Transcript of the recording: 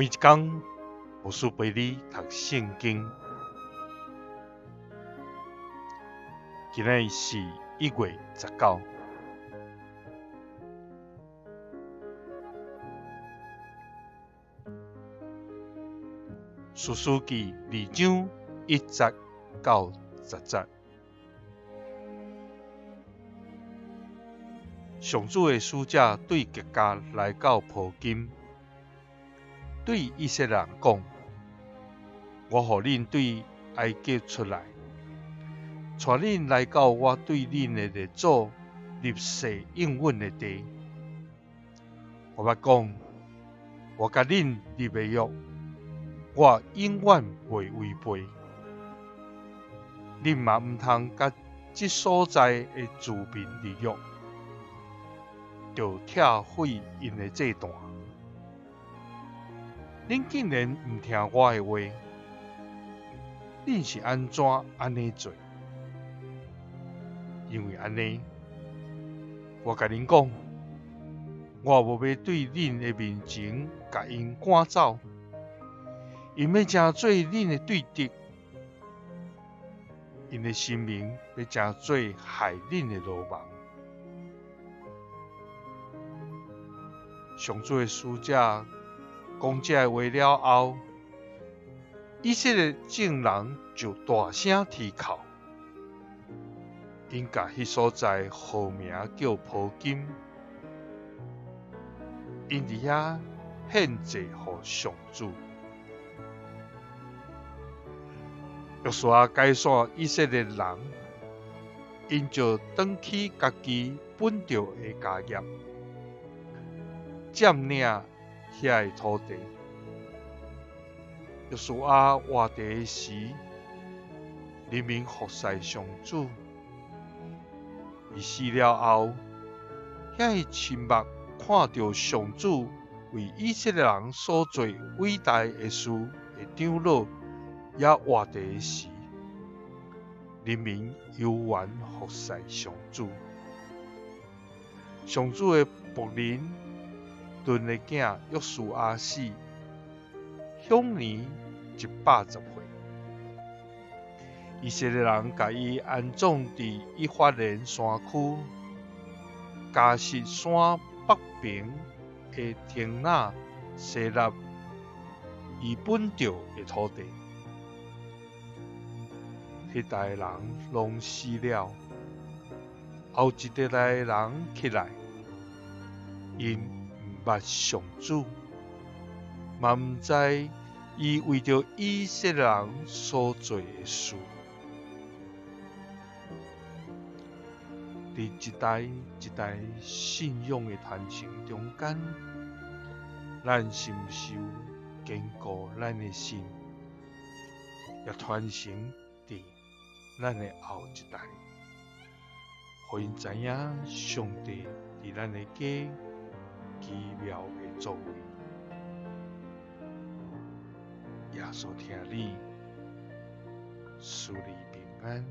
每一工，牧師陪你讀聖經。今日是1月19。士師記2章1節到10節。上主的使者對吉甲來到波金，對以色列人講：我予恁對埃及出來，帶恁來到我對恁的列祖立誓應允的地。我捌講，我佮恁立的約，我永遠袂違背。恁嘛毋通佮這所在的住民立約，著拆毀𪜶的祭壇。恁竟然毋聽我的話，恁是按怎按呢做？因為按呢，我共恁講，我無欲對恁的面前共𪜶趕走，𪜶欲成做恁的對敵，𪜶的神明欲成做害恁的羅網。上主的使者講這話了後，以色列眾人就大聲啼哭，𪜶共彼所在號名叫波金，𪜶佇遐獻祭予上主。約書亞解散以色列人，𪜶就轉去家己本著的家業，佔領遐个土地。約書亞活著時，人民服侍上主。伊死了後，遐个親目看著上主為以色列人所做偉大的事的長老猶活著時，人民猶原服侍上主。上主的僕人嫩的囝約書亞死，享年110歲。以色列人共伊安葬佇以法蓮山區，迦實山北爿的亭拿西納伊本著的土地。彼代人攏死了，後一代的人起來，𪜶毋捌上主，嘛毋知伊為著以色列人所做的事。佇一代一代信仰的傳承中間，咱是毋是有堅固咱的信，也傳承佇咱的後一代，予𪜶知影上帝佇咱的家奇妙的作為。耶穌疼你，賜你平安。